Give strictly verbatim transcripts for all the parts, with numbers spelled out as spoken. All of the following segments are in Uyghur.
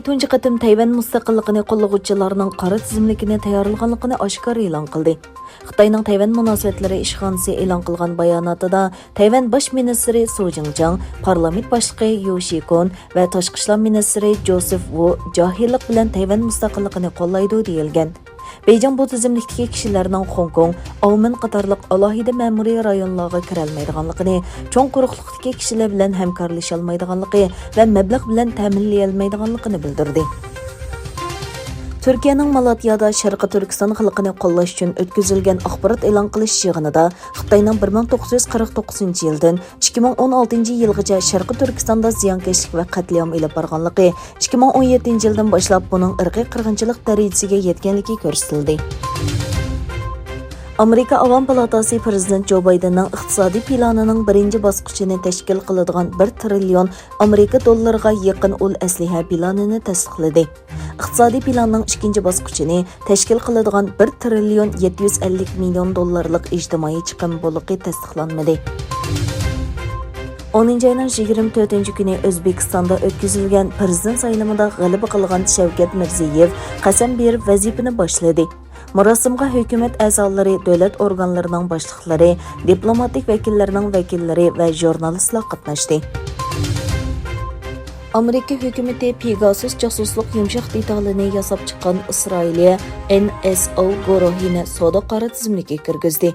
تۇنجى قېتىم تەيۋەن مۇستەقىللىقىنى قوللىغۇچىلارنىڭ قارا تىزىملىكىنى تەييارلىغانلىقىنى ئاشكارا ئېلان قىلدى. خىتاينىڭ تەيۋەن مۇناسىۋەتلىرى ئىشخانىسى ئېلان قىلغان باياناتىدا، تەيۋەن باش مىنىستىرى سۇ جىڭجياڭ، پارلامېنت باشلىقى يۇ شىكون ۋە تاشقى ئىشلار مىنىستىرى جوزېف ۋۇ جاھىللىق بىلەن تەيۋەن مۇستەقىللىقىنى قوللايدۇ، دېيىلگەن. بېيجىڭ بۇ تىزىملىكتىكى كىشىلەرنىڭ خوڭكوڭ، ئاۋمېن قاتارلىق ئالاھىدە مەمۇرىي رايونلارغا كىرەلمەيدىغانلىقىنى، چوڭ قۇرۇقلۇقتىكى كىشىلەر بىلەن ھەمكارلىشالمايدىغانلىقى ۋە مەبلەغ بىلەن تەمىنلىيەلمەيدىغانلىقىنى بىلدۈردى. تۈركىيەنىڭ مالاتيادا شەرقىي تۈركىستان خەلقىنى قوللاش ئۈچۈن ئۆتكۈزۈلگەن ئاخبارات ئېلان قىلىش يىغىنىدا خىتاينىڭ بىر مىڭ توققۇز يۈز قىرىق توققۇزىنچى يىلدىن ئىككى مىڭ ئون ئالتىنچى يىلغىچە شەرقىي تۈركىستاندا زىيانكەشلىك ۋە قەتلىئام ئېلىپ بارغانلىقى، ئىككى مىڭ ئون يەتتىنچى يىلدىن باشلاپ بۇنىڭ ئىرقىي قىرغىنچىلىق دەرىجىسىگە يەتكەنلىكى كۆرسىتىلدى. ئامېرىكا ئاۋام پالاتاسى پىرېزىدېنت جو بايدېننىڭ ئىقتىسادىي پىلانىنىڭ بىرىنچى باسقۇچىنى تەشكىل قىلىدىغان بىر تىرىليون ئامېرىكا دوللىرىغا يېقىن ئۇل ئەسلىھە پىلانىنى تەستىقلىدى. ئىقتىسادىي پىلاننىڭ ئىككىنچى باسقۇچىنى تەشكىل قىلىدىغان بىر تىرىليون يەتتە يۈز ئەللىك مىليون دوللارلىق ئىجتىمائىي چىقىم بولىقى تەستىقلانمىدى. ئونىنچى ئاينىڭ يىگىرمە تۆتىنچى كۈنى ئۆزبېكىستاندا ئۆتكۈزۈلگەن پىرېزىدېنت سايلىمىدا غەلىبە قىلغان شەۋكەت مىرزىيېۋ قەسەم بېرىپ ۋەزىپىنى باشلىدى. مۇراسىمغا ھۆكۈمەت ئەزالىرى، دۆلەت ئورگانلىرىنىڭ باشلىقلىرى، دىپلوماتىك ۋەكىللەرنىڭ ۋەكىللىرى ۋە ژۇرنالىستلار قاتناشتى. ئامېرىكا ھۆكۈمىتى پېگاسۇس جاسۇسلۇق يۇمشاق دېتالىنى ياساپ چىققان ئىسرائىلىيە ئېن ئېس ئو گۇرۇھىنى سودا قارا تىزىملىكىگە كىرگۈزدى.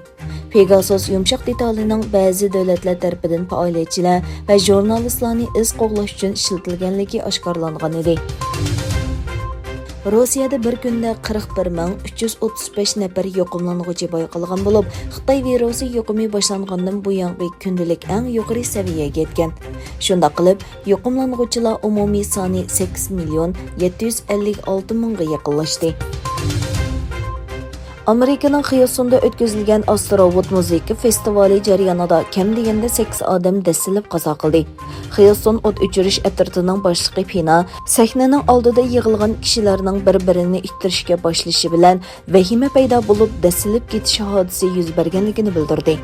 پېگاسۇس يۇمشاق دېتالىنىڭ بەزى دۆلەتلەر تەرىپىدىن پائالىيەتچىلەر ۋە ژۇرنالىستلارنى ئىز قوغلاش ئۈچۈن ئىشلىتىلگەنلىكى ئاشكارىلانغان ئىدى. روسىيەدە بىر كۈندە قىرىق بىر مىڭ ئۈچ يۈز ئوتتۇز بەش نەپەر يۇقۇملانغۇچى بايقالغان بولۇپ، خىتاي ۋىرۇسى يۇقۇمى باشلانغاندىن بۇيانقى كۈندىلىك ئەڭ يۇقىرى سەۋىيەگە يەتكەن. شۇنداق قىلىپ، يۇقۇملانغۇچىلار ئومۇمىي سانى سەككىز مىليون يەتتە يۈز ئەللىك ئالتە مىڭغا يېقىنلاشتى. ئامېرىكىنىڭ خيۇستوندا ئۆتكۈزۈلگەن ئاستروۋود مۇزىكا فېستىۋالى جەريانىدا كەم دېگەندە سەككىز ئادەم دەسسىلىپ قازا قىلدى. خيۇستون ئوت ئۆچۈرۈش ئەترىتىنىڭ باشلىقى پىنا سەھنىنىڭ ئالدىدا يىغىلغان كىشىلەرنىڭ بىر-بىرىنى ئىتتىرىشكە باشلىشى بىلەن ۋەھىمە پەيدا بولۇپ، دەسسىلىپ كېتىش ھادىسىسى يۈز بەرگەنلىكىنى بىلدۈردى.